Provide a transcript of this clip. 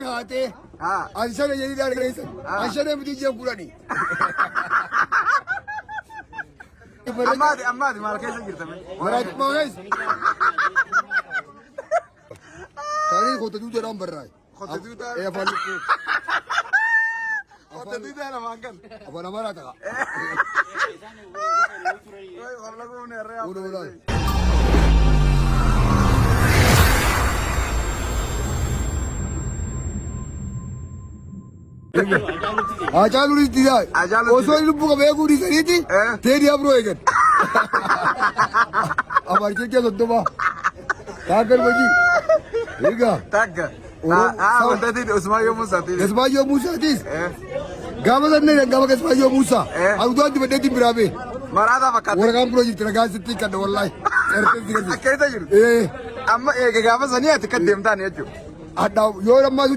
Kaatee. Haa. An shane jedhii dhaan geessan. Ah. An shane miti ji'a 10. Ammaati ammaati maal keessa jirta mee? Maraatummaa keessa. Taanii kota duudaadhaan barraa'e. Kota duudaa? Ee afaan lukkuu. Qote duudaa lamaan kan. Afaan Amaaraa ta'a. Wayi qabla guubne harree. Oolaa oolaa. Haacaaluun itti yaa. Haacaaluun Osoo inni lubbuu qabu eeguu dhiisaniiti Eh. Teedii Afroo eegan. Afaan keenya 30. Taakkan hojii. Egaa. Takka. Oromoo- Haa wantati Usmaayyoo Muusaatii. Gasmaayyoo Muusaatis. Eh. Gaafa sanne gaafa Gasmaayyoo Muusaa. Eh. Ani dibadhee biraa bee. Maraataa fakkaata. Waraqaan biroo jirti ragaan sitti kadha wallaahi. Certee si gadhiisa. Akka isa jiru. Eh. Amma eega gaafa sanii ati kan deemtaan jechuudha. Hadhaa yoo ammaa